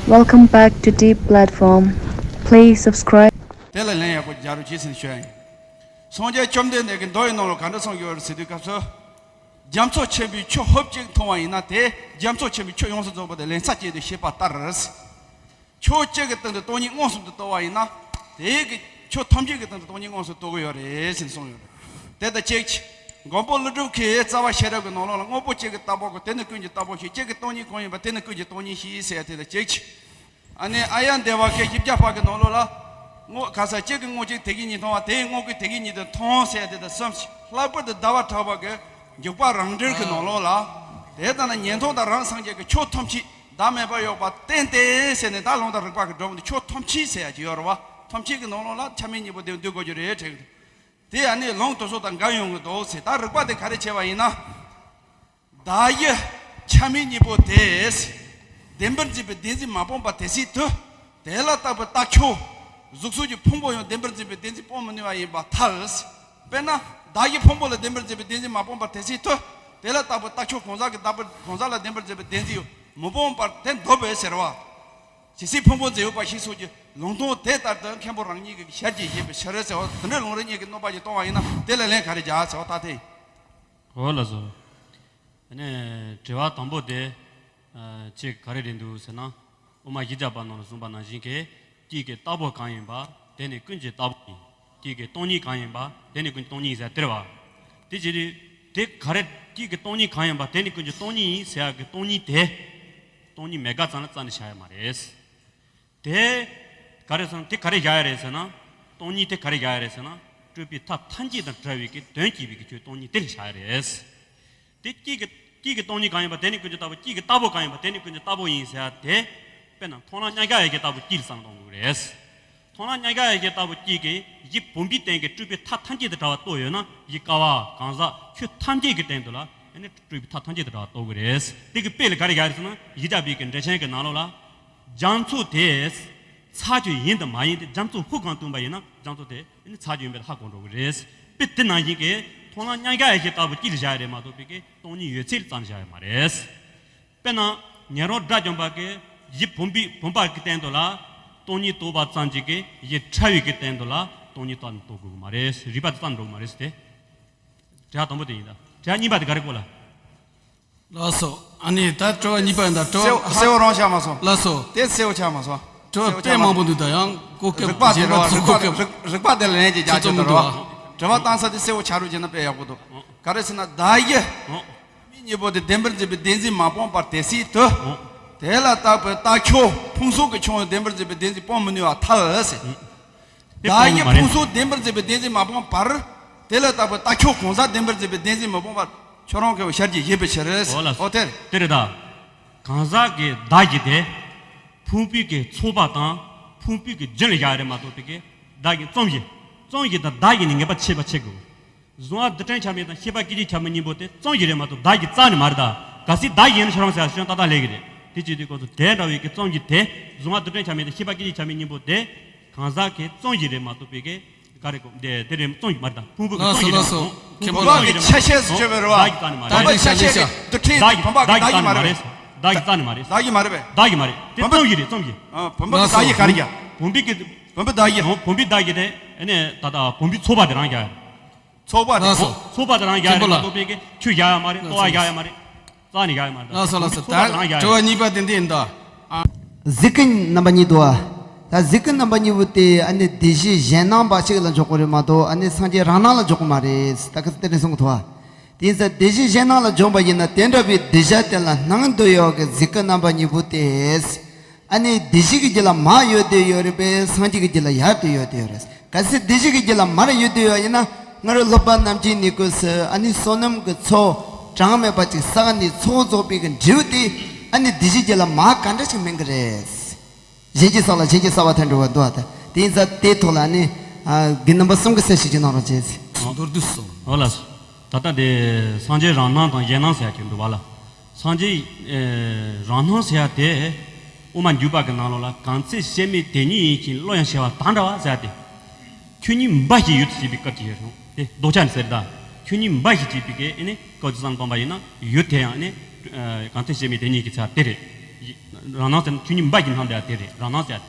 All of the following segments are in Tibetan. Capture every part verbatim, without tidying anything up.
Welcome back to Deep Platform. Please subscribe. དེ་ལ་ལན་ཡག་པོ་རྒྱག་རོགས་གྱིས་ཟེར་ནས་ཞུ་ཡ་ཡིན། སངས་རྒྱས་བཅོམ་ལྡན་འདས་ཀྱིས་མདོ་ཡི་ནང་ལ་ག་འདྲ་གསུངས་ཡོད་རེད་ཟེར་དུས་སྐབས་སུ། རྒྱ་མཚོ་ཆེན་པོའི་ཆུ་ཧོབ་ཅིག་འཐུང་བ་ཡིན་ན། དེས་རྒྱ་མཚོ་ཆེན་པོའི་ཆུ་ཡོངས་སུ་རྫོགས་པ་དེ་ལན་ཚྭ་ཅན་དུ་ཤེས་པ་ལྟར། ཆོས་གཅིག་གི་སྟེང་དུ་སྟོང་ཉིད་མངོན་སུམ་དུ་རྟོགས་པ་ཡིན་ན། དེའི་གི་ཆོས་ཐམས་ཅད་ཀྱི་སྟེང་དུ་སྟོང་ཉིད་མངོན་སུམ་རྟོགས་ཀྱི་ཡོད་རེད་ཟེར་གསུངས་ཡོད་རེད། དེ་དང་གཅིག་ཅིག་མགོན་པོ་ཀླུ་སྒྲུབ་ཀྱིས་རྩ་བ་ཤེས་རབ་ཀྱི་ནང་ལོགས་ལ། དངོས་པོ་གཅིག་གི་རྟག་པ་ཀུན། དེ་ནི་ཀུན་གྱི་རྟག་པའོ་ཞེས། གཅིག་གི་སྟོང་ཉིད་གང་ཡིན་པ། དེ་ནི་ཀུན་གྱི་སྟོང་ཉིད་ཞེས་ཟེར་ཡ་དེ་དང་གཅིག་ཅིག་ཨ་ནི་ཨཱརྱ་དེ་བ་ཀའི་བཞི་བརྒྱ་པ་གི་ནང་ལོགས་ལ། དངོས་ག་ས་གཅིག་གི་དངོས་གཅིག་དེ་གི་ཉིད་མཐོང་བ། དེ་ཡི་དངོས་ཀུན་དེ་གི་ཉིད་དུ་མཐོང་ཟེར་ཡ་དེ་དང་གསུམ་ཅིག་ལྷག་པར་དུ་ཟླ་བ་གྲགས་པ་གི་འཇུག་པ་རང་འགྲེལ་གྱི་ནང་ལོགས་ལ། དེ་ལྟ་ན་ཉན་ཐོས་དང་རང་སངས་རྒྱས་ཀྱི་ཆོས་ཐམས་ཅད་བདག་མེད་པར་ཡོད་པར་བསྟན་ཏེ་ཟེར་ནས། ད་ལུང་དང་རིགས་པ་གི་སྒྲོམ་དུ་ཆོས་ཐམས་ཅད་ཟེར་ཡ་ཅིག་ཡོད་རེད་བ། ཐམས་ཅད་ཀྱི་ནང་ལོགས་ལ་ཆ་མེད་གཉིས་པོ་དེ་འདུས་དགོས་རྒྱུ་རེད་དྲན་གྱི་འདུག་དེ་ཨ་ནི་ལུང་དེ་ཚོ་དང་འགལ་ཡོང་གི་འདུག་ཟེར། ད་རིགས་པ་དེ་ག་རེ་བྱས་པ་ཡིན་ན། བདག་གི་ཆ་མེད་གཉིས་པོ་དེས་བདེན་པར་འཛིན་པའི་བདེན་འཛིན་མ་སྤངས་པར་དེ་སྲིད་དུ། དེ་ལ་བརྟགས་པའི་རྟགས་ཁྱོད། གཟུགས་གསོམ་གྱི་ཕུང་པོ་ཡང་བདེན་པར་འཛིན་པའི་བདེན་འཛིན་སྤོང་མི་ནུས་པ་ཡིན་པར་ཐལ། དཔེར་ན། བདག་གི་ཕུང་པོ་ལ་བདེན་པར་འཛིན་པའི་བདེན་འཛིན་མ་སྤངས་པར་དེ་སྲིད་དུ། དེ་ལ་བརྟགས་པའི་རྟགས་ཁྱོད་གང་ཟག་གི་བདག་པོ་གང་ཟག་ལ་བདེན་པར་འཛིན་པའི་བདེན་འཛིན་ཡང་མི་སྤངས་པར་དེ་འདོད་པས་ཟེར་བ། ཇི་སྲིད་ཕུང་པོ་འཛིན་ཡོད་པ་ཞིག་སོགས་ཀྱི་ལུང་དོན་དེ་ལྟར་དུ་མཁན་པོ་རང་ཉིད་ཀྱི་ཞལ་གྱིས་བཞེས་པའི་ཕྱིར་ཟེར་བ། དེ་འདྲའི་ལུང་རིགས་གཉིས་ཀྱི་གནོད་པ་ཞིག་གཏོང་བ་ཡིན་ན། དེ་ལ་ལན་ག་རེ་རྒྱག་ཟེར་བ་ད་དེ་ཡིན། འོ་ལགས་སོ། ཨ་ནི་དྲི་བ་དང་པོ་དེ། ཨ། ཅིག་ག་རེ་རེད་འདུག་ཟེར་ན། དབུ་མ་བཞི་བརྒྱ་པ་ནང་ལ་གསུངས་པ་ནང་བཞིན་གྱི། དཀྱིལ་གྱི་རྟག་པ་གང་ཡིན་པ། དེ་ནི་ཀུན་གྱི་རྟག་པ་ཡིན། དཀྱིལ་གྱི་སྟོང་ཉིད་གང་ཡིན་པ། དེ་ནི་ཀུན་གྱི་སྟོང་ཉིད་ཟེར་དེ་རེད་བ། དེ་བྱས་དུས་དེ་ག་རེ། དཀྱིལ་གྱི་སྟོང་ཉིད་གང་ཡིན་པ། དེ་ནི་ཀུན་གྱི་སྟོང་ཉིད་ཡིན་ཟེར་ཡག་གི་སྟོང་ཉིད་དེ། སྟོང་ཉིད་མེད་དགག་ཙམ་ལ་རྩ་ནས་བཞག་ཡ་མ་རེད། དེ་ག་རེ་ཟེར་ན། དེ་ག་རེ་བཞག་ཡ་རེད་ཟེར་ན། སྟོང་ཉིད་དེ་ག་རེ་བཞག་ཡ་རེད་ཟེར་ན། སྤྲོས་པའི་མཐའ་ཐམས་ཅད་དང་བྲལ་བའི་གི་དོན་བསྐྱེད་པའི་གི་ཆོས་སྟོང་ཉིད་དེ་ལ་བཞག་ཡ་རེད། དེ་དཀྱིལ་གྱི། དཀྱིལ་གྱི་སྟོང་ཉིད་གང་ཡིན་པ། དེ་ནི་ཀུན་གྱི་རྟག་པ། དཀྱིལ་གྱི་རྟག་པ་གང་ཡིན་པ། དེ་ནི་ཀུན་གྱི་རྟག་པ་ཡིན་ཟེར་ཡ་དེ། དཔེར་ན་མཐོང་ལམ་མཉམ་གཞག་ཡ་གི་རྟགས་པ་དཀྱིལ་ལ་བསམ་བློ་གཏོང་དགོས་རེད། མཐོང་ལམ་མཉམ་གཞག་ཡ་གི་རྟགས་པ་དཀྱིལ་གྱི་གཞི་བུམ་པའི་སྟེང་གི་སྤྲོས་པའི་མཐའ་ཐམས་ཅད་དང་བྲལ་བ་རྟོགས་ཡོད་ན། གཞི་ཀ་བ་གང་ཟག་ཁྱོད་ཐམས་ཅད་ཀྱི་སྟེང་དུ་ལ་ཨ་ནི་སྤྲོས་པའི་མཐའ་ཐམས་ཅད་དང་བྲལ་བ་རྟོགས་དགོས་རེད། དེ་གི་དཔེ་ལ་ག་རེ་བཞག་ཡ་རེད་ཟེར་ན། བཞི་བརྒྱ་པའི་གི་འགྲེལ་ཆེན་གྱི་ནང་ལོགས་ལ། རྒྱ་མཚོ་དེ་ཚྭ་ཁྱོད་ཡིན་དང་མ་ཡིན་ཏེ། རྒྱ་མཚོ་ཧུབ་གང་བཏུང་པ་ཡིན་ན་རྒྱ་མཚོ་དེ་ཨ་ནི་ཚྭ་ཁྱོད་ཡིན་པ་དེ་ཧ་གོ་འགྲོ་གི་རེད། དཔེ་དེ་ནང་བཞིན་གྱི་མཐོང་ལམ་མཉམ་གཞག་ཡ་གི་རྟགས་པ་དཀྱིལ་ལ་བཞག་ཡ་རེད་མ་གཏོགས། པའི་གི་སྟོང་ཉིད་ཡོད་ཚད་ལ་རྩ་ནས་བཞག་ཡ་མ་རེད། དཔེར་ན་ཉན་རང་དགྲ་བཅོམ་པ་གིས་གཞི་བུམ་པའི་བུམ་པ་གི་སྟེང་དུ་ལ་སྟོང་ཉིད་རྟོགས་པ་ཙམ་གྱིས་གི་གཞི་ཕྲ་བའི་གི་སྟེང་དུ་ལ་སྟོང་ཉིད་རྟག་ཏུ་རྟོགས་དགོས་ཀྱི་མ་རེད། རིགས་པ་དེ་རྩ་ནས་འགྲོ་གི་མ་རེད་ཟེར་ཏེ། དྲི་བ་དང་པོ་དེ་ཡིན་ད། དྲི་བ་གཉིས་པ་དེ་ག་རེ་གོ་ལ། ལགས་སོ། ཨ་ནི་ད་དྲི་བ་གཉིས་པ་ཡིན་ད། དྲི་བ་གསལ་པོ་གསལ་པོ་རང་ཆགས་མ་སོང་། ལགས་སོ། དེ་གསལ་པོ་ཆགས་མ་སོང་། དྲི་བ་དཔེ་མང་པོ་འདུག་ད་ཡང་གོ་སྐབས་རིགས་པ་དེ་རེད་བ། རིགས་པ་རིགས་རིགས་པ་དེ་ལ་ལན་ཅིག་རྒྱག་ཆོག་གི་རེད་བ། དྲི་བ་བཏང་ས་དེ་གསལ་པོ་ཆགས་རོགས་བྱས་ན་དཔེ་ཡག་པོ་འདུག་ག་རེ་ཟེར་ན། བདག་གི་མིག་གཉིས་པོ་དེ་བདེན་པར་འཛིན་པའི་བདེན་འཛིན་མ་སྤངས་པར་དེ་སྲིད་དུ། དེ་ལ་བརྟགས་པའི་རྟགས་ཁྱོད་ཕུང་གསུམ་གྱི་ཁྱོད་ཡང་བདེན་པར་འཛིན་པའི་བདེན་འཛིན་སྤོང་མི་ནུས་པར་ཐལ་ཟེར། དེ་བདག་གི་ཕུང་གསུམ་བདེན་པར་འཛིན་པའི་བདེན་འཛིན་མ་སྤངས་པར། དེ་ལ་བརྟགས་པའི་རྟགས་ཁྱོད་གང་ཟག་བདེན་པར་འཛིན་པའི་བདེན་འཛིན་མ་སྤངས་པར། ཁྱོད་རང་གི་ཞལ་གྱིས་བཞེས་པའི་ཕྱིར། འོ་ལགས། འོ་དེ་རེད། དེ་རེད་ད། གང་ཟག་གི་བདག་གི་དེ་ཕུང་པོའི་གི་ཚོགས་པ་དང་ཕུང་པོའི་གི་རྒྱུན་ལ་བཞག་ཡ་རེད་མ་གཏོགས། པའི་གི་བདག་གི་རྩོམ་གཞི། རྩོམ་གཞི་དང་བདག་གི་ནི་ངེས་པ་ཕྱེད་པ་ཕྱེད་དགོས། གཟུང་བ་རྡུལ་ཕྲན་ཁྱབ་མེད་དང་ཤེས་པ་སྐད་ཅིག་ཁྱབ་མེད་གཉིས་པོ་དེ་རྩོམ་གཞི་རེད་མ་གཏོགས་བདག་གི་རྩ་ནས་མ་རེད་ད། གལ་སྲིད་བདག་གི་ཡིན་ན་ཁྱོད་རང་ཟེར་ཡ་ཞིག་ཏག་ཏག་ལས་ཀྱི་རེད། དེ་བྱེད་དུས་སྐབས་སུ་དེ་འདྲ་བའི་གི་རྩོམ་གཞི་དེ། གཟུང་བ་རྡུལ་ཕྲན་ཁྱབ་མེད་དང་ཤེས་པ་སྐད་ཅིག་ཁྱབ་མེད་གཉིས་པོ་དེ་གང་ཟག་གི་རྩོམ་གཞི་རེད་མ་གཏོགས། པའི་གི་ག་རེ་གོ་དེ་དེ་རེད། རྩོམ་གཞི་མ་རེད་ད། ཕུང་པོ་གི་ལགས་སོ། རྩོམ་གཞི་ལགས་སོ། རེད་མ་གཏོགས། མཁན་པོ་བུམ་པ་གི་ཆ་ཤས་སུ་གྱུར་པའི་རེད་བ། བདག་གི་རྩ་ནས་མ་རེད། བདག་གི་ཆ་ཤས་ཀྱི་རྡུལ་ཕྲན་བདག་གི་བུམ་པ་གི་བདག་གི་རྩ་ནས་མ་རེད། བདག་གི་རྩ་ནས་མ་རེད། བདག་གི་མ་རེད་པས། བདག་གི་མ་རེད། དེ་བུམ་པ་རྩོམ་གཞི་རེད། རྩོམ་གཞི། ཨ། བུམ་པ་གི་ལགས་སོ། རྩ་གཞི་ག་རེ་རྒྱག་བུམ་པའི་གི་བུམ་པའི་རྩ་གཞི། ཨོ། བུམ་པའི་རྩ་གཞི་དེ་ཨ་ནི་ད་ལྟ་བུམ་པའི་ཚོགས་པ་དེ་རང་རྒྱག་ཡ་རེད། ཚོགས་པ་དེ། ལགས་སོ། ཚོགས་པ་དེ་རང་རྒྱག་ཡ་རེད་མ་གཏོགས། པའི་གི་ཁྱོད་རྒྱག་ཡ་མ་རེད། ལྟོ་བ་རྒྱག་ཡ་མ་རེད། རྩ་ནས་རྒྱག་ཡ་མ་རེད། ལགས་སོ། ལགས་སོ། བུམ་པའི་ཚོགས་པ་དེ་རང་རྒྱག་ཡ་རེད། དྲི་བ་གཉིས་པ་དེ་འདི་ཡིན་ད། ཨ། གཟུགས་སྐུ་རྣམ་པ་གཉིས་འདུག་ཨ། ད་གཟུགས་སྐུ་རྣམ་པ་གཉིས་པོ་དེ་ཨ་ནི་སྡེ་བཞི་གཞན་སྣང་འབའ་ཞིག་ལ་འཇོག་དགོས་རེད་མ་གཏོགས། ཨ་ནི་སངས་རྒྱས་རང་སྣང་ལ་འཇོག་དགོས་མ་རེད། ད་ག་ཚོད་དེ་འདྲ་གསུང་གི་འདུག་ཨ། དེ་ཡིན་ཙང་སྡེ་བཞི་གཞན་སྣང་ལ་འཇོག་པ་ཡིན་ན། དེ་འདྲ་བའི་གདུལ་བྱ་དེ་ལ་སྣང་དུ་ཡོད་ཀྱི་གཟུགས་སྐུ་རྣམ་པ་གཉིས་པོ་དེ། ཨ་ནི་སྡེ་བཞི་གི་རྒྱུད་ལ་མར་ཡོད་དེ་ཡོད་རེད་པས། སངས་རྒྱས་ཀྱི་རྒྱུད་ལ་ཡར་དུ་ཡོད་དེ་ཡོད་རེད། གལ་སྲིད་སྡེ་བཞི་གི་རྒྱུད་ལ་མར་ཡོད་དེ་ཡོད་ཡིན་ན། སྔ་རོལ་སློབ་དཔོན་རྣམས་ཀྱིས་ནི་སྐུ་སུ་ཨ་ནི་བསོད་ནམས་ཀྱི་ཚོགས་གྲངས་མེད་པ་ཅིག་བསགས་ནས་ཚོགས་རྫོགས་པའི་གི་འབྲས་བུ་དེ་ཨ་ནི་སྡེ་བཞི་རྒྱུད་ལ་མར་ག་འདྲ་ཞིག་སྨིན་གི་རེད། གཞན་གྱིས་བསགས་ལ་གཞན་གྱིས་བསགས་པ་དེ་འགྲོ་བ་འདུག་ཨ། ད་དེ་ཡིན་ཙང་དེའི་ཐོག་ལ་ཨ་ནི་ཨ་དགེ་འདུན་པ་གསུམ་གྱིས་གསལ་བཤད་ཅིག་གནང་རོགས་བྱེད། མདོར་བསྡུས་སོ། འོ་ལགས་སོ། ད་ལྟ་དེ་སངས་རྒྱས་རང་སྣང་དང་གཞན་སྣང་ཟེར་ཡ་ཅིག་འདུག་བ་ལ། སངས་རྒྱས་ཨེ་རང་སྣང་ཟེར་ཡ་དེ་དབུ་མ་འཇུག་པ་གི་ནང་ལོགས་ལ། གང་ཚེ་སྐྱེ་མེད་དེ་ཉིད་ཡིན་ཞིང་། བློ་ཡང་ཞི་བ་དག་འདྲ་བ་ཟེར་ཡ་དེ། ཁྱོད་ཉིད་འབའ་ཞིག་ཡུལ་དུ་བྱེད་པའི་སྐབས་ཅིག་ཡོད་རུང་། དེ་ལྡོག་ཆ་ནི་ཟེར་ད། ཁྱོད་ཉིད་འབའ་ཞིག་བྱེད་པའི་གི་ཨ་ནི་སྐབས་ཅིག་བསམ་བཏང་པ་ཡིན་ན། ཡུལ་དེ་ཡང་ཨ་ནི་གང་ཚེ་སྐྱེ་མེད་དེ་ཉིད་ཀྱི་ཚད་དེ་རེད། རང་སྣང་ཟེར་ན་ཆོས་ཉིད་འབའ་ཞིག་སྣང་བསྡད་ཡ་དེ་རེད། རང་སྣང་ཟེར་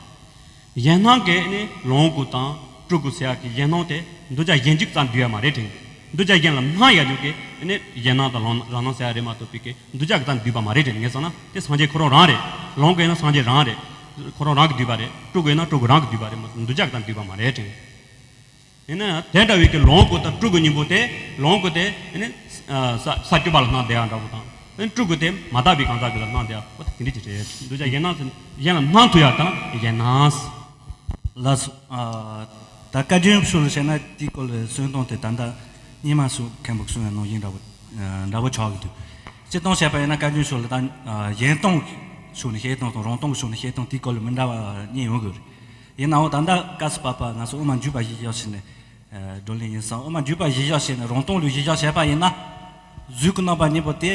ཡ་དེ། གཞན་སྣང་གི་ནི་ལོངས་སྐུ་དང་སྤྲུལ་སྐུ་ཟེར་ཡ་གི་གཞན་སྣང་དེ་གདུལ་བྱ་གཞན་གཅིག་ཙམ་འདུས་ཡ་མ་རེད་དྲན་གི། གདུལ་བྱ་གཞན་ལ་སྣང་ཡ་རྒྱུ་གི་ནི་གཞན་སྣང་དང་ལོངས་རང་སྣང་ཟེར་ཡ་རེད་མ་གཏོགས་པའི་གི་གདུལ་བྱ་གི་ཙམ་འདུས་པ་མ་རེད་དྲན་གི། ངས་བསམ་ན་དེ་སངས་རྒྱས་ཁོ་རང་རང་རེད། ལོངས་སྐུ་ཡིན་ན་སངས་རྒྱས་རང་རེད། ཁོ་རང་རང་གི་འདུས་པ་རེད། སྤྲུལ་སྐུ་ཡིན་ན་སྤྲུལ་སྐུ་རང་གི་འདུས་པ་རེད་མ་གཏོགས་གདུལ་བྱ་གི་ཙམ་འདུས་པ་མ་རེད་དྲན་གི། ཡིན་ན་ཡང་དེ་འདྲ་བའི་གི་ལོངས་སྐུ་དང་སྤྲུལ་སྐུ་གཉིས་པོ་དེ། ལོངས་སྐུ་དེ་ནི་ས་ས་བཅུ་པ་ལ་སྣང་བསྡད་ཡ་འདྲ་བོ་དང་། སྤྲུལ་སྐུ་དེ་མ་དག་པའི་གང་ཟག་གི་ལ་སྣང་བསྡད་ཡ་བོ་དེ་འདྲ་ཅིག་རེད། གདུལ་བྱ་གཞན་སྣང་ཟེར་གཞན་ལ་སྣང་ཐུབ་ཡ་དང་གཞན་སྣང་། ལགས་སོ། ཨ། ད་བཀའ་བརྒྱུད་ཤོད་ལ་བཤད་ན་དེའི་སྐོར་ལ་གསུང་སྟངས་དེ་ད་ལྟ་རྙིང་མ་སོགས་མཁན་པོ་གསུང་བའི་ནང་བཞིན་འདྲ་བོ་འདྲ་བོ་ཆགས་ཀྱི་འདུག་སྤྱིར་བཏང་བཤད་པ་ཡིན་ན་བཀའ་བརྒྱུད་ཤོད་ལ་ད་གཞན་སྟོང་ཤོད་ནས་བཤད་སྟངས་དང་རང་སྟོང་ཤོད་ནས་བཤད་སྟངས་དེའི་སྐོར་ལ་མི་འདྲ་བ་གཉིས་ཡོང་གི་རེད། ཡིན་ནའང་ད་ལྟ་སྐབས་སུ་བབ་པ་ང་ཚོ་དབུ་མ་འཇུག་པ་གཞི་བཞག་བྱས་ནས་བགྲོ་གླེང་ཡིན་ཙང་། དབུ་མ་འཇུག་པ་གཞི་བཞག་བྱས་ནས་རང་སྟོང་ལུགས་གཞི་བཞག་བྱས་པ་ཡིན་ན། གཟུགས་ཀྱི་རྣམ་པ་གཉིས་པོ་དེ་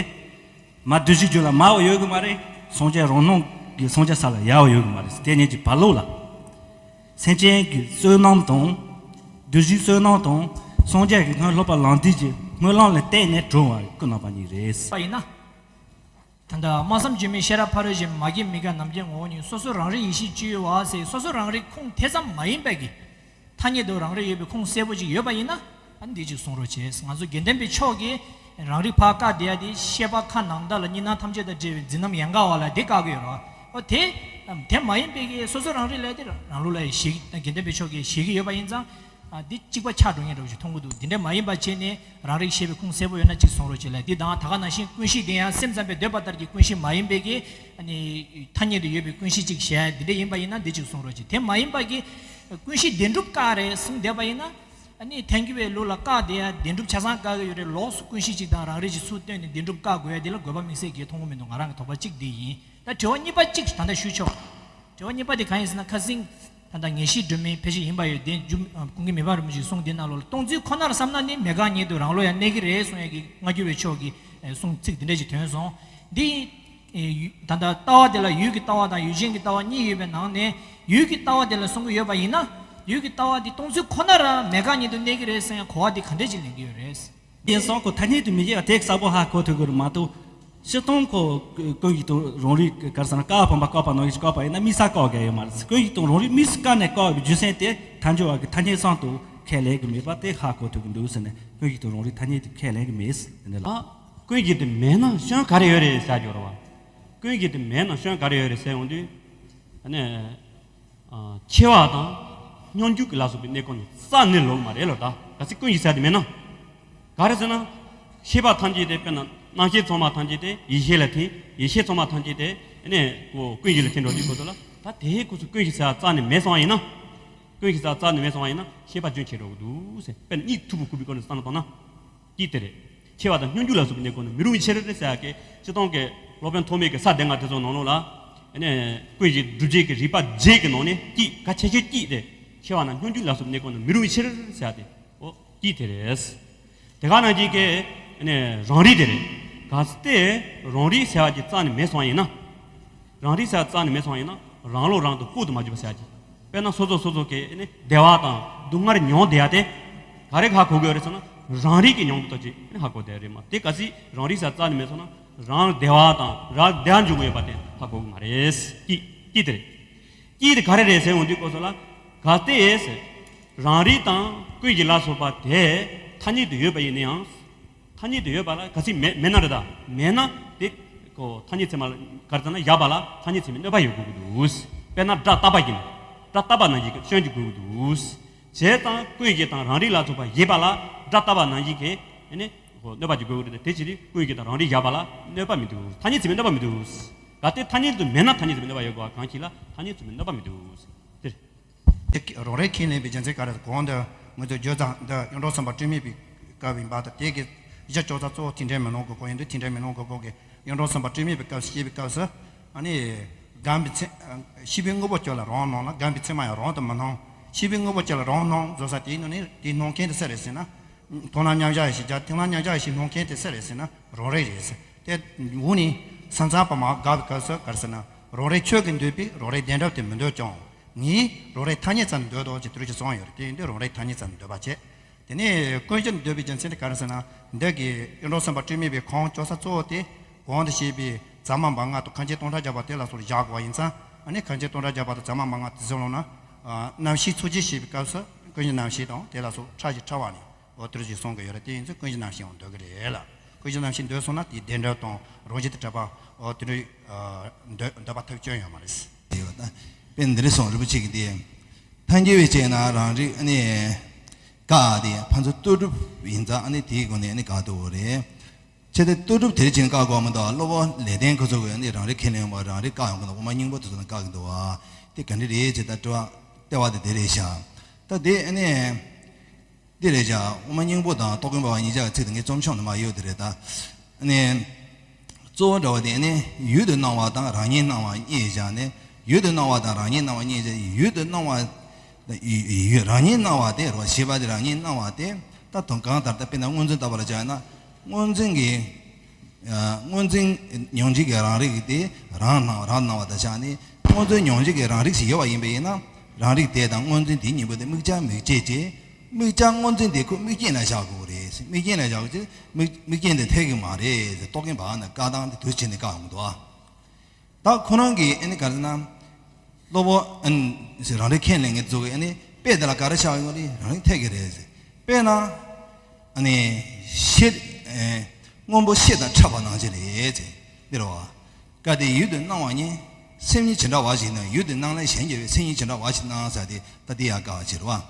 མ་བསྡུས་གཞི་རྒྱུད་ལ་མ་བ་ཡོད་གི་མ་རེད། སངས་རྒྱས་རང་སྣང་གི་སངས་རྒྱས་ས་ལ་ཡ་བ་ཡོད་གི་མ་རེད། དེ་གཉིས་ཀྱི་བར་ལོགས་ལ་སེམས་ཅན་གྱི་བསོད་ནམས་དང་། བསྡུས་གཞིའི་བསོད་ནམས་དང་། སངས་རྒྱས་ཀྱི་སྔོན་སློབ་པ་ལམ་འདས་ཀྱི་སྨོན་ལམ་ལ་བརྟེན་ནས་གྲུབ་པ་སྐུ་རྣམ་པ་གཉིས་རེད། པ་ཡིན་ན། ད་ལྟ་སྨྲ་བསམ་བརྗོད་མེད་ཤེས་རབ་ཕ་རོལ་ཕྱིན། མ་སྐྱེས་མི་འགག་ནམ་མཁའི་ངོ་བོ་ཉིད། སོ་སོ་རང་རིག་ཡེ་ཤེས་སྤྱོད་ཡུལ་བ་ཟེར། སོ་སོ་རང་རིག་ཁུངས་དེ་ཙམ་མ་ཡིན་པའི་གི་ཐ་སྙད་དུ་རང་རིག་ཡོད་པའི་ཁུངས་གསལ་པོ་ཅིག་ཡོད་པ་ཡིན་ན། ཨ་ནི་འདི་ཅིག་གསུང་རོགས་བྱེད། ང་ཚོ་དགེ་ལྡན་པའི་ཕྱོགས་ཀྱིས་རང་རིག་ཕར་བཀག་བསྡད་ཡ་དེ་ཤེས་པ་ཁ་ནང་བརྡ་ལ་གཉིས་སྣང་ཐམས་ཅད་དང་བྲལ་བའི་འཛིན་རྣམ་ཡན་གར་བ་ལ་དེ་བཀག་གི་ཡོད་རེད་བ། ཨོ་དེ་དེ་མ་ཡིན་པའི་གི་སོ་སོ་རང་རིག་ལས་དེ་རང་ལུགས་ལ་ཞེད་དགེ་ལྡན་པའི་ཕྱོགས་ཀྱིས་ཞེད་ཀྱི་ཡོད་པ་ཡིན་ཙང་། ཨ། འདི་གཅིག་པ་ཆགས་འགྲོ་མཁན་འདྲ་བོ་ཞིག་མཐོང་གི་འདུག་འདི་འདྲ་མ་ཡིན་པ་བྱས་ནས་རང་རིག་ཤེས་པའི་ཁུངས་གསལ་པོ་ཡོད་ན་གཅིག་གསུང་རོགས་བྱེད་ལ། འདི་དང་ད་ག་ནང་བཞིན་ཀུན་གཞི་འདི་ཡང་སེམས་ཙམ་པས་འདོད་པ་ལྟར་གྱི་ཀུན་གཞི་མ་ཡིན་པའི་གི། ཨ་ནི་ཐ་སྙད་དུ་ཡོད་པའི་ཀུན་གཞི་གཅིག་བྱས་འདི་འདྲ་ཡིན་པ་ཡིན་ན་འདི་གཅིག་གསུང་རོགས་བྱེད། དེ་མ་ཡིན་པ་གི་ཀུན་གཞི་བདེན་གྲུབ་བཀག་རེད་གསུངས་བསྡད་པ་ཡིན་ན། ཨ་ནི་ཐལ་འགྱུར་བའི་ལུགས་ལ་བཀག་བསྡད་ཡ་བདེན་གྲུབ་ཆ་ཚང་བཀག་གི་ཡོད་རེད། ལོགས་སུ་ཀུན་གཞི་གཅིག་དང་རང་རིག་གཅིག་ཚུར་བཏོན་ནས་བདེན་གྲུབ་བཀག་དགོས་ཡ་འདི་ལ་དགོས་པ་དམིགས་བསལ་གྱི་མཐོང་གི་མི་འདུག་ང་རང་གི་དོགས་པ་གཅིག་འདི་ཡིན། ད་དྲི་བ་གཉིས་པ་གཅིག་ད་ལྟ་ཞུས་ཆོག་དྲི་བ་གཉིས་པ་དེ་གང་ཡིན་ཟེར་ན། ཁ་སང་ད་ལྟ་ངེས་ཤེས་སྒྲིབ་མེད་ཕལ་ཆེར་ཡིན་པ་ཡོད། དེ་རྒྱུ་ཀུན་མཁྱེན་མི་ཕམ་རིན་པོ་ཆེའི་གསུང་དེ་ནང་ལོགས་ལ་སྟོང་ཚུལ་ཁོ་ནར་བསམ་ན་ནི་མེད་དགག་ཉིད་དུ་རང་བློ་ཡང་གནས་ཀྱི་རེད་གསུང་ཡ་གི་སྔ་འགྱུར་བའི་ཕྱོགས་ཀྱི་གསུང་ཚིག་དེ་འདྲ་ཞིག་ཐོན་སོང་། འདི་ད་ལྟ་ལྟ་བ་དེ་ལ་ཡུལ་གྱི་ལྟ་བ་དང་ཡུལ་ཅན་གྱི་ལྟ་བ་གཉིས་ཡོད་པའི་ནང་ནས་ཡུལ་གྱི་ལྟ་བ་དེ་ལ་གསུང་གི་ཡོད་པ་ཡིན་ན། ཡུལ་གྱི་ལྟ་བ་འདི་སྟོང་ཚུལ་ཁོ་ནར་མེད་དགག་ཉིད་དུ་གནས་ཀྱི་རེད་གསུང་ཡ་གོ་བ་འདི་ག་འདྲ་ཞིག་ལེན་གྱི་ཡོད་རེད། ཡིན་སོང་ཁོ་ཐ་སྙད་དུ་མི་བཞེད་པ་དེ་གསལ་པོ་ཧ་གོ་ཐུབ་ཀྱི་རེད་མ་གཏོགས། སྤྱིར་བཏང་ཁོ་ཀུན་གཞི་དང་རང་རིག་ག་རེ་ཟེར་ན་བཀག་པ་ཕམ་པ་བཀག་པ་ནང་བཞིན་བཀག་པ་ཡིན་ན་དམིགས་བསལ་བཀག་གི་ཡོད་མ་རེད། ཀུན་གཞི་དང་རང་རིག་དམིགས་སུ་བཀར་ནས་བཀག་པའི་རྒྱུ་མཚན་དེ་ཐལ་འགྱུར་བ་གི་ཐ་སྙད་ཙམ་དུ་ཁས་ལེན་གྱི་མེད་པ་དེ་ཧ་གོ་ཐུབ་ཀྱི་འདུག་ཟེར་ནས། ཀུན་གཞི་དང་རང་རིག་ཐ་སྙད་དུ་ཁས་ལེན་གྱི་མེད་ཟེར་དེ་འདྲ་ལ། ཀུན་གཞི་དེ་མེད་ན་སྐྱོན་ག་རེ་ཡོད་རེད་ཟེར་རྒྱུ་རེད་བ། ཀུན་གཞི་དེ་མེད་ན་སྐྱོན་ག་རེ་ཡོད་རེད་ཟེར་ཡོང་དུས། ཨ་ནི། ཨ། ཤེས་པ་དང་སྙོམས་འཇུག་གི་ལ་སོགས་པའི་གནས་སྐབས་ནས་རྩ་ནས་ལོག་མ་རེད་ལོ། ད་གལ་སྲིད་ཀུན་གཞི་ཟེར་དེ་མེད་ན། ག་རེ་ཟེར་ན། ཤེས་པ་ཐམས་ཅད་དེ་དཔེར་ན་རྣམ་ཤེས་ཚང་མ་ཐམས་ཅད་དེ་ཡིད་ཤེས་ལ་ཐིམ། ཡིད་ཤེས་ཚང་མ་ཐམས་ཅད་དེ་ཨ་ནི་ཀུན་གཞི་ལ་ཐིམ་འགྲོ་དུས་སྐབས་སུ་ལ། ད་དེའི་སྐབས་སུ་ཀུན་གཞི་ཟེར་བ་རྩ་ནས་མེད་སོང་བ་ཡིན་ན། ཀུན་གཞི་ཟེར་བ་རྩ་ནས་མེད་སོང་བ་ཡིན་ན་ཤེས་པ་རྒྱུན་ཆད་འགྲོ་གི་འདུག་ཟེར། དཔེར་ན་གཉིད་འཐུག་པའི་ཁུག་པའི་སྐོར་ནས་བསམ་བློ་བཏང་ན། གཅིག་དེ་རེད། ཤེས་པ་དང་སྙོམས་འཇུག་ལ་སོགས་པའི་གནས་སྐབས་ནས་མི་རུང་བའི་ཕྱིར་ཟེར་ཡ་གི་སྤྱིར་བཏང་གི་སློབ་དཔོན་ཐོགས་མེད་ཀྱི་ས་སྡེ་ལྔ་དེ་ཚོ་ནང་ལོགས་ལ། ཨ་ནི་ཀུན་གཞི་སྒྲུབ་བྱེད་ཀྱི་རིགས་པ་བརྒྱད་ཀྱི་ནང་ནས་གཅིག་གལ་ཆེ་ཤོས་གཅིག་དེ། ཤེས་པ་དང་སྙོམས་འཇུག་ལ་སོགས་པའི་གནས་སྐབས་ནས་མི་རུང་བའི་ཕྱིར་ཟེར་ཡ་དེ། འོ་གཅིག་དེ་རེད། དེ་ག་ནང་བཞིན་གྱི་ཨ་ནི་རང་རིག་དེ་རེད། གལ་ཏེ་རང་རིག་ཟེར་བ་ཅིག་རྩ་ནས་མེད་སོང་བ་ཡིན་ན། རང་རིག་ཟེར་བ་རྩ་ནས་མེད་སོང་བ་ཡིན་ན་རང་བློ་རང་དུ་སྤོ་དུ་མ་འཇུག་པ་ཟེར་ཡ་ཅིག་དཔེར་ན་སོ་སོ་སོ་སོ་གི་ནི་བདེ་བ་དང་སྡུག་བསྔལ་མྱོང་བསྡད་ཡ་དེ་ག་རེ་ཧ་གོ་གི་ཡོད་རེད་ཟེར་ན། རང་རིག་གི་མྱོང་བ་ལྟ་ཅི་ནི་ཧ་གོ་བསྡད་རེད་མ། དེ་གལ་སྲིད་རང་རིག་ཟེར་རྩ་ནས་མེད་སོང་ན་རང་བདེ་བ་དང་རང་བདེ་བ་འཇུག་གི་ཡོད་པ་དེ་ཧ་གོ་གི་མ་རེད། གཅིག་གཅིག་དེ་རེད། གཅིག་དེ་ག་རེ་རེད་ཟེར་ཡོང་དུས་སྐབས་སུ་ལ། གལ་ཏེ་ཟེར། རང་རིག་དང་ཀུན་གཞི་ལ་སོགས་པ་དེ་ཐ་སྙད་དུ་ཡོད་པ་ཡིན་ན་ཡང་། ཐ་སྙད་དུ་ཡོད་པ་ལ་གལ་སྲིད་མེད་མེད་ན་རེད་ད། མེད་ན་དེ་ཀོ་ཐ་སྙད་ཚད་མ་ལ་ག་རེ་ཟེར་ན་ཡོད་པ་ལ་ཐ་སྙད་ཚད་མའི་གནོད་པ་ཡོད་དགོས་ཀྱི་འདུག་དཔེར་ན་སྒྲ་རྟག་པ་ཡིན། སྒྲ་རྟག་པ་ནང་བཞིན་གྱི་སྐྱོན་གྱི་དགོས་ཀྱི་འདུག་བྱས་ཙང་ཀུན་གཞི་དང་རང་རིག་ལ་སོགས་པ་ཡོད་པ་ལ་སྒྲ་རྟག་པ་ནང་བཞིན་གྱི་ཨ་ནི་ཀོ་གནོད་པ་ཅིག་དགོས་ཀྱི་རེད། དེ་ཕྱིར་ཀུན་གཞི་དང་རང་རིག་ཡོད་པ་ལ་གནོད་པ་མི་འདུག་ཐ་སྙད་ཚད་མའི་གནོད་པ་མི་འདུག་གལ་ཏེ་ཐ་སྙད་དུ་མེད་ན་ཐ་སྙད་ཚད་མའི་གནོད་པ་ཡོད་དགོས་པ་གང་ཞིག་ལ་ཐ་སྙད་ཚད་མའི་གནོད་པ་མི་འདུག་དེ་རེད། དེ་རང་རིག་ཁས་ལེན་པའི་རྒྱུ་མཚན་ག་རེ། གོང་དུ་ང་ཚོས་བརྗོད་ཙང་འདི་གཡུང་དྲུང་སེམས་དཔའ་སྤྲོས་མེད་པའི་སྐབས་ཡིན་པ་དང་། དེ་གི་གཞི་ལྕོགས་ཚར་གཙོ་བོ་ཐེག་ཆེན་མེ་ལོང་གི་སྐོར་ཡིན་དུས་ཐེག་ཆེན་མེ་ལོང་གི་སྐོར་གྱི་གཡུང་དྲུང་སེམས་དཔའ་སྤྲོས་མེད་པའི་སྐབས་སུ་བཤད་པའི་སྐབས་སུ། ཨ་ནི་སྒོམ་པའི་ཚེ་ཤེས་པའི་དངོས་པོ་ཅིག་ལ་རང་སྣང་ལ་སྒོམ་པའི་ཚད་མ་ཡང་རང་དུ་མི་སྣང་། ཤེས་པའི་དངོས་པོ་ཅིག་ལ་རང་སྣང་བཟོ་ས་དེའི་ནང་ནས་དེ་སྣང་མཁན་དེ་སུ་རེད་ཟེར་ན། མཐོང་ལམ་མཉམ་གཞག་ཡེ་ཤེས་བརྒྱད། མཐོང་ལམ་མཉམ་གཞག་ཡེ་ཤེས་སྣང་མཁན་དེ་སུ་རེད་ཟེར་ན་རང་རིག་རེད་ཟེར། དེ་འོག་ནས་སེམས་ཙམ་པ་མར་དགག་པའི་སྐབས་སུ་ག་རེ་ཟེར་ན། རང་རིག་ཁྱོད་ཀྱིས་འདོད་པའི་རང་རིག་བདེན་གྲུབ་དེ་མི་འདོད་ཀྱང་། ངས་རང་རིག་ཐ་སྙད་ཙམ་འདོད་དོ་ཅེས་དེ་རུ་ཅིག་གསུངས་ཡོད་རེད། དེ་ཡིན་དུས་རང་རིག་ཐ་སྙད་ཙམ་འདོད་པ་བྱས། དེ་ནས་ཀུན་གཞི་འདོད་པའི་རྒྱུ་མཚན་དེ་ག་རེ་ཟེར་ན། འདི་གི་གཡུང་དྲུང་སེམས་དཔའ་སྤྲོས་མེད་པའི་ཁུངས་ལྕོགས་ས་གཙོ་བོ་དེ་གོང་དུ་བཤད་པའི་ ཟ་མ་མ་ང་དང་ཁ་འབྱེད་སྟོང་ཕྲག་བརྒྱ་པ་དེ་ལ་སོགས་བཞག་དགོས་པ་ཡིན་ཙང་། ཨ་ནི་ཁ་འབྱེད་སྟོང་ཕྲག་བརྒྱ་པ་དང་ཟ་མ་མ་ང་དེ་ཚོ་ལོངས་ན། ཨ་རྣམ་ཤེས་ཚོགས་ཀྱི་ཞེས་པའི་སྐབས་སུ་ཀུན་གཞི་རྣམ་ཤེས་དང་དེ་ལ་སོགས་ཕྲ་ཞིང་ཕྲ་བ་ནི། འོ་དེ་འདྲ་ཞིག་གསུང་གི་ཡོད་རེད། དེ་ཡིན་ཚེ་ཀུན་གཞི་རྣམ་ཤེས་ཡང་འདོད་ཀྱི་རེད་ལ། ཀུན་གཞི་རྣམ་ཤེས་འདོད་སོང་ན་དེའི་བདེན་གྲུབ་དང་རང་བཞིན་དུ་གྲུབ་པ། འོ་དེ་འདྲའི་འདོད་འདོད་པ་ཐབས་སྐྱོན་ཡོད་མ་རེད། དེ་ཡོད་ད། དཔེ་འདི་འདྲ་གསུངས། རིན་པོ་ཆེ་གིས་དེ། ཐལ་འགྱུར་བའི་ཕྱིར་ན་རང་རིག་ཨ་ནི་བཀག་སྟེ་ཕན་ཚུན་ལྟོས་གྲུབ་ཡིན་ཙང་ཨ་ནི་དེའི་སྒོ་ནས་ཨ་ནི་བཀག་ཐུབ་པ་རེད། ཆེ་སྟེ་ལྟོས་གྲུབ་དེར་ཕྱིན་བཀག་དགོས་མི་འདུག་སློབ་དཔོན་ལེགས་ལྡན་ཁོ་ཚོ་གིས་ཨ་ནི་རང་རིག་ཁས་ལེན་པ་རང་རིག་བཀག་ཡོང་གི་འདུག་དབུ་མ་སྙིང་པོ་དེ་ཚོ་ནི་བཀག་གི་འདུག་བ། དེ་ག་འདྲ་རེད་ཅེས་ད་དྲི་བ་ལྟ་བ་དེ་དེ་རེད་ཤག་ད་དེ་ཨ་ནི། འདི་རེད་བཞག་དབུ་མ་སྙིང་པོ་དང་རྟོག་གེ་འབར་བ་གཉིས་ཆར་གྱི་ཚིག་དེ་ངས་རྩོམ་ཤོག་ནང་མར་ཡོད་དེ་རེད་ད། ཨ་ནི། གཙོ་བོ་འདྲ་བ་དེ་ནི་ཡུལ་དུ་སྣང་བ་དང་རང་ཉིད་སྣང་བ་གཉིས་བཞག་ནས། ཡུལ་དུ་སྣང་བ་དང་རང་ཉིད་སྣང་བ་གཉིས་བཞག་ཡུལ་དུ་སྣང་བ། ཡུལ་རང་ཉིད་སྣང་བ་དེ་རོ། ཞེས་པ་དེ་རང་ཉིད་སྣང་བ་དེ། ད་དོན་གང་ལྟར་ད་དཔེར་ན་སྔོ་འཛིན་ལྟ་བུར་བྱས་ན། སྔོ་འཛིན་གྱི། སྔོ་འཛིན་མྱོང་བྱེད་ཀྱི་རང་རིག་དེ་རང་སྣང་རང་སྣང་བ་དང་ཆ་ནས། སྔོ་འཛིན་མྱོང་བྱེད་ཀྱི་རང་རིག་ཞིག་ཡོད་པ་ཡིན་པ་ཡིན་ན། རང་རིག་དེ་དང་སྔོ་འཛིན་དེ་གཉིས་པོ་དེ་དམིགས་བྱ་དམིགས་བྱེད་ཅེས། དམིགས་བྱ་སྔོ་འཛིན་དེ་ཁོ་དམིགས་རྐྱེན་ལ་བཞག་དགོས་རེད། དམིགས་རྐྱེན་ལ་བཞག་དགོས་ཅེས་དམིགས་དམིགས་རྐྱེན་དེ་འཐད་ཀྱི་མ་རེད། རྟོག་གེ་འབར་ན་བཀག་སྟངས་དེ་དུས་ཕྱིན་ནས་བཀག་ཡོང་གི་འདུག་ད་ཁོ་རང་གིས་ཨ་ནི་ག་རེ་ཟེར་ན། སློབ་དཔོན་ཨ་ནི་རང་རིག་ཁས་ལེན་མཁན་ཚོ་གིས་ཨ་ནི་དཔེ་དེ་ལ་ག་རེ་བཞག་ཡོད་རེད། རང་རིག་འཐད་ཀྱི་རེད་ཟེར། དཔེར་ན། ཨ་ནི་ཤེལ། ཨེ། སྔོན་པོ་ཤེལ་དང་འཕྲད་པ་ནང་བཞིན་རེད་ཟེར། འདི་རེད་བ། བཀག་སྟེ་ཡུལ་དུ་སྣང་བ་ཉིད། སེམས་ཉིད་ཇི་འདྲ་བ་ཞིག་སྣང་། ཡུལ་དུ་སྣང་ལས་གཞན་གྱུར་པའི་སེམས་ཉིད་ཇི་འདྲ་བ་ཞིག་སྣང་ཟེར་དེ་ད་འདི་ཡང་བཀག་ཕྱིར་བ།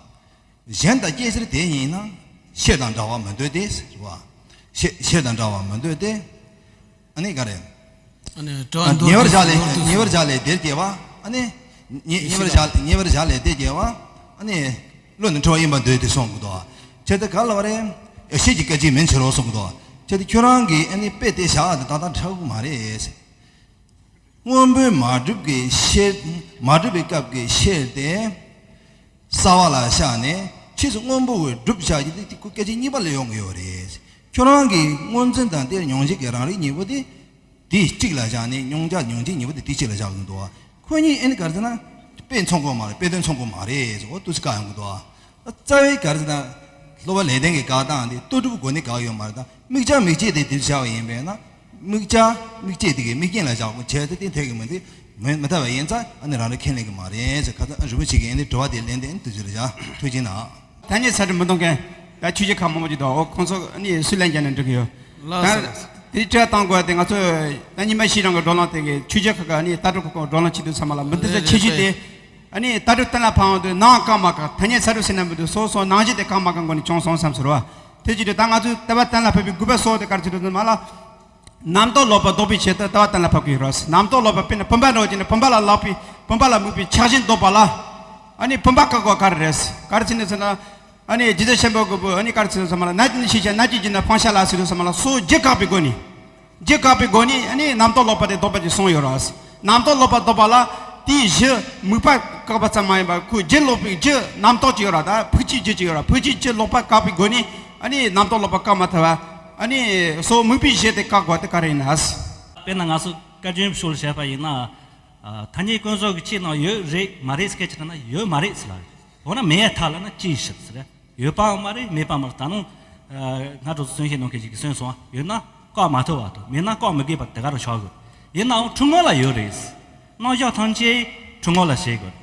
གཞན་དང་སྐྱེ་ཕྱིར་དེ་ཉིད་སྣང་། ཤེལ་དང་འདྲ་བར་མི་འདོད་དེ་ཟེར་བ། ཤེལ་ཤེལ་དང་འདྲ་བར་མི་འདོད་དེ། ཨ་ནི་ག་རེ། ཨ་ནི་དྲི་བ་ཨ། མདོར་ཉེ་བར་བསྡུས་བཞག་ལས་མདོར་བསྡུས་ཉེ་བར་བཞག་ལས་དེར་སྐྱེ་བ། ཨ་ནི། ཉེ་ཉེ་བར་བཞག་ཉེ་བར་བཞག་ལས་དེར་སྐྱེ་བ། ཨ་ནི། བློ་ནི་འཁྲུལ་བ་ཡིན་པར་འདོད་དེ་གསུངས་འདུག་ཁྱེད་དེ་ག་ལ་བ་རེད། ཤེལ་གྱི་སྐད་ཅིག་མིན་ཕྱིར་རོ་གསུངས་འདུག་ཁྱེད་དེ་ཁྱོད་རང་གིས་ཨ་ནི་དཔེ་དེ་བཞག་དེ་ཏག་ཏག་འཁྲབ་གི་མ་རེད། སྔོན་པོས་མ་གྲུབ་ཀྱི་ཤེལ། མ་གྲུབ་པའི་སྐབས་ཀྱི་ཤེལ་དེ། གསལ་བ་ལ་བཞག་ནས་ཕྱིས་སུ་སྔོན་པོ་བས་གྲུབ་བཞག་རྒྱུ་དེ་དེ་ཁོ་སྐད་ཅིག་གཉིས་པ་ལ་ཡོང་གི་ཡོད་རེད། ཁྱོད་རང་གིས་སྔོ་འཛིན་དང་དེར་མྱོང་བྱེད་ཀྱི་རང་རིག་གཉིས་པོ་དེ། དེ་གཅིག་ལ་བཞག་ནས་མྱོང་བྱ་མྱོང་བྱེད་གཉིས་པོ་དེ་དེ་གཅིག་ལ་བཞག་གི་འདུག་ཁོ་གཉིས་ཨེ་ནི་ག་རེ་ཟེར་ན། དཔེ་མཚུངས་ཀྱི་མ་རེད། དཔེ་དོན་མཚུངས་ཀྱི་མ་རེད་ཟེར། འོ་འདུག་སེ་བཀག་ཡོང་གི་འདུག་རྩ་བའི་ག་རེ་ཟེར་ན། སློབ་དཔོན་ལེགས་ལྡན་གྱིས་བཀག་སྟངས་དེ་ལྟོས་གྲུབ་སྒོ་ནས་བཀག་ཡོད་མ་རེད། ད་དམིགས་བྱ་དམིགས་བྱེད་དེ་དེ་བཞག་པ་ཡིན་པས་ན། དམིགས་བྱ་དམིགས་བྱེད་དེ་གི་དམིགས་རྐྱེན་ལ་བཞག་པ་བྱས་ཏེ་དེ་འཐད་ཀྱི་མི་འདུག་མི་མི་འཐད་པ་ཡིན་ཙང་ཨ་ནི་རང་རེ་ཁས་ལེན་གྱི་མ་རེད་ཟེར། ཁ་སང་རིན་པོ་ཆེ་གིས་ཨ་ནི་དྲི་བ་དེ་ལན་དེ་ཨ་ནི་དུས་ཚོད་རེད་བཞག་ཐུགས་རྗེ་གནང་། ཐ་སྙད་ཚད་གྲུབ་མི་གཏོང་མཁན་ད་ཆོས་བརྒྱུད་ཁག་མང་པོ་ཅིག་འདུག་འོ་ཁོང་ཚོ་ཨ་ནི་སུས་ལན་རྒྱག་ན་འགྲིག་གི་ཡོད། ལགས་སོ། ད་ལགས་སོ། དེ་དྲི་བ་བཏང་དགོས་དེ་ང་ཚོ་ད་ཉི་མ་ཤས་རིང་གི་བགྲོ་གླེང་དེ་གི་ཆོས་བརྒྱུད་ཁག་གི་ཨ་ནི་ལྟ་གྲུབ་ཁག་གི་བགྲོ་གླེང་བྱེད་དུས་ཚང་མ་ལ་མི་འདི་ཚོ་རེད་ཆེ་ཤོས་དེ། རེད། ཨ་ནི་ལྟ་གྲུབ་གཏན་ལ་ཕབ་འོང་དུས་ནང་བཀག་མ་བཀག་ཐ་སྙད་ཚད་གྲུབ་ཟེར་ན་མི་འདུག་སོ་སོ་ནང་བཞིན་དེ་བཀག་མ་བཀག་སྒོ་ནས་བྱུང་སོང་བསམ་ཟེར་བ། དེ་བྱེད་དུས་ད་ང་ཚོས་ལྟ་བ་གཏན་ལ་ཕབ་པའི་དགོས་པ་གཙོ་བོ་དེ་ག་རེ་བྱེད་དུས་ཚང་མ་ལ། རྣམ་རྟོག་ལོག་པ་ལྡོག་པའི་ཆེད་དུ་ལྟ་བ་གཏན་ལ་ཕབ་ཀྱི་ཡོད་རེད། རྣམ་རྟོག་ལོག་པ་དཔེར་ན་བུམ་པ་འདྲ་བོ་ཅིག་ནི་བུམ་པ་ལ་ལོག་པའི་བུམ་པ་ལ་དམིགས་པའི་ཆགས་ཞེན་ལྡོག་པ་ལ། ཨ་ནི་བུམ་པ་བཀག་དགོས་ག་རེ་རེད། ག་རེ་བྱས་ནས་ཟེར་ན། ཨ་ནི་རྗེ་བཙུན་ཆེན་པོ་གི་བུ་ཨ་ནི་ག་རེ་བྱས་ནས་ཟེར་མ་ལ་ནད་ཀྱི་ནི་ཤེས་བྱ་ནད་ཀྱི་རྒྱུ་ནི་ཕངས་ཤ་ལ་ཟེར་དུས་ཟེར་མ་ལ་སོ་རྒྱུ་བཀག་པའི་སྒོ་ནས། རྒྱུ་བཀག་པའི་སྒོ་ནས་ཨ་ནི་རྣམ་རྟོག་ལོག་པ་དེ་ལྡོག་པ་ཅིག་གསུངས་ཡོད་རེད། རྣམ་རྟོག་ལོག་པ་ལྡོག་པ་ལ་དེའི་གཞི་དམིགས་པ་བཀག་པ་ཙམ་མ་ཡིན་པར་ཁོའི་རྒྱུ་ལོག་པའི་རྒྱུ་རྣམ་རྟོག་ཅིག་ཡོད་རེད། ད་ཕུགས་ཀྱི་རྒྱུ་ཅིག་ཡོད་རེད། ཕུགས་ཀྱི་རྒྱུ་ལོག་པ་བཀག་པའི་སྒོ་ནས་ཨ་ནི་རྣམ་རྟོག་ལོག་པ་བཀག་མ་ཐུབ་པ། ཨ་ནི་སོ་དམིགས་པའི་གཞི་དེ་བཀག་དགོས་དེ་ག་རེ་ཡིན་ན། དཔེར་ན་ང་ཚོ་བཀའ་བརྒྱུད་ཤོ་ལ་བཤད་པ་ཡིན་ན། ཐ་སྙད་ཀུན་རྫོབ་ཀྱི་ཆོས་རྣམས་ཡོད་རེད་མ་རེད་ཟེར་མཁན་ཅིག་ན་ཡོད་མ་རེད་ཟེར་ལ། འོ་ན་མེད་ཐལ་ལ་ན་ཅི་ཞིག་ཟེར། ཡོད་པའང་མ་རེད་མེད་པ་མ་རེད། ད་ནང་སྔ་དྲོ་གསུང་བཤད་གནང་མཁན་ཞིག་གིས་གསུངས་སོང་། ཡོད་ན་བཀག་མ་ཐུབ་པ་དང་མེད་ན་བཀག་མི་དགོས་པ་དེ་ག་རང་ཆགས་དགོས། ཡིན་ནའང་འཁྲུལ་ངོ་ལ་ཡོད་རེད། རྣམ་གཞག་ཐམས་ཅད་འཁྲུལ་ངོ་ལ་བྱེད་དགོས།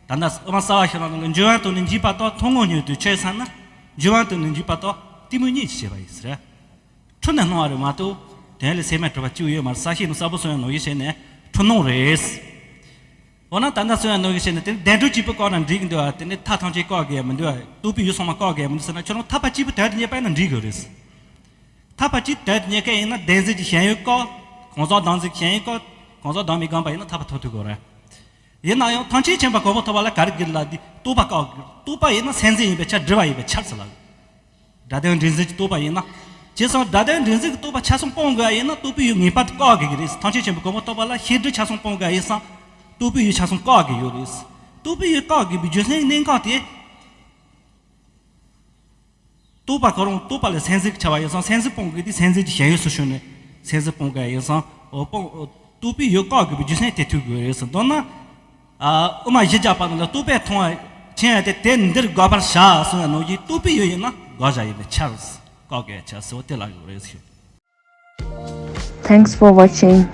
ད་ལྟ་དབུ་མ་རྩ་བ་ཤེས་རབ་ནང་ལ་འགྱུ་བ་དང་ནི་འཇིག་པ་དག་ཐུན་མོང་ཉིད་དུ་ཆོས་བསམ་ན། འགྱུ་བ་དང་ནི་འཇིག་པ་དག་གཏི་མུག་ཉིད་ཀྱིས་བྱས་པ་ཡིན་ཟེར། འཁྲུལ་ནས་སྣང་བ་རེད་མ་གཏོགས། དོན་ལ་སེམས་མེད་གྲུབ་པ་གཅིག་ཡོད་མ་རེད། ས་ཤེས་ནི་གསལ་པོ་གསུངས་ཡོད་ནོ་ཡིན་ཟེར་ནས་འཁྲུལ་སྣང་རེད། འོ་ན་ད་ལྟ་གསུངས་ཡོད་ནོ་ཡིན་ཟེར་ནས་དེ་ནི་བདེན་གྲུབ་གཅིག་པུ་བཀག་ན་འགྲིག་གི་འདུག་ཨ། དེ་ནི་མཐའ་ཐམས་ཅད་བཀག་དགོས་མི་འདུག་ཨ། རྟོག་པའི་ཡུལ་ཚང་མ་བཀག་དགོས་མི་འདུག་ཟེར་ན་ཁྱོད་རང་ཐར་པ་གཅིག་པུ་དོན་དུ་གཉེར་པ་ཡིན་ན་འགྲིག་གི་རེད། ཐར་པ་གཅིག་དོན་དུ་གཉེར་མཁན་ཡིན་ན་བདེན་འཛིན་གྱི་ཞེན་ཡུལ་བཀག་གང་ཟག་བདག་འཛིན་གྱི་ཞེན་ཡུལ་བཀག་གང་ཟག་བདག་མེད་བསྒོམས་པ་ཡིན་ན་ཐར་པ་ཐོབ་ཐུབ་དགོས་རེད། ཡིན་ན་ཡང་ཐམས་ཅད་མཁྱེན་པ་གོ་འཕང་ཐོབ་པ་ལ་ག་རེ་དགོས་ལ་འདི་རྟོག་པ་བཀག་དགོས། རྟོག་པ་ཡིན་ན་སེམས་འཛིན་ཡིན་པའི་ཕྱིར་སྒྲིབ་པ་ཡིན་པའི་ཕྱིར་ཟེར་ལ། སྒྲ་དོན་འདྲེས་འཛིན་གྱི་རྟོག་པ་ཡིན་ན། བྱས་ཙང་སྒྲ་དོན་འདྲེས་འཛིན་གྱི་རྟོག་པ་ཆ་ཚང་སྤོང་དགོས་ཡིན་ན་རྟོག་པའི་ཡུལ་ངེས་པར་དུ་བཀག་དགོས་ཀྱི་རེད། ཐམས་ཅད་མཁྱེན་པའི་གོ་འཕང་ཐོབ་པ་ལ་ཤེས་སྒྲིབ་ཆ་ཚང་སྤོང་དགོས་ཡིན་ཙང་། རྟོག་པའི་ཡུལ་ཆ་ཚང་བཀག་དགོས་ཡོད་རེད། རྟོག་པའི་ཡུལ་བཀག་དགོས་པའི་རྒྱུ་མཚན་གནད་འགག་དེ། རྟོག་པ་ཁོ་རང་རྟོག་པ་ལ་སེམས་འཛིན་གྱི་བྱ་བ་ཡིན་ཙང་སེམས་འཛིན་སྤོང་དགོས་དུས་སེམས་འཛིན་གྱི་ཞེན་ཡུལ་སུ་ཞུགས་ནས་སེམས་འཛིན་སྤོང་དགོས་ཡིན་ཙང་འོ་སྤོང་། རྟོག་པའི་ཡུལ་བཀག་དགོས་པའི་རྒྱུ་མཚན་དེ་ཐུག་དགོས་རེད་ཟེར། མདོར་ན། ཨ། དབུ་མ་བཞི་བརྒྱ་པ་རྣམས་ལ་རྟོག་པས་མཐོང་བ་མཁྱེན་ཡང་དེ་དེ་འདིར་དགག་པར་བྱ་གསུངས་པ་ནང་བཞིན་རྟོག་པའི་ཡུལ་ཡིན་ན་དགག་བྱ་ཡིན་པའི་ཕྱིར། བཀག་དགོས་ཕྱིར་ཟེར་བ་དེ་ལ་ཡོད་རེད་ཞུ། Thanks for watching.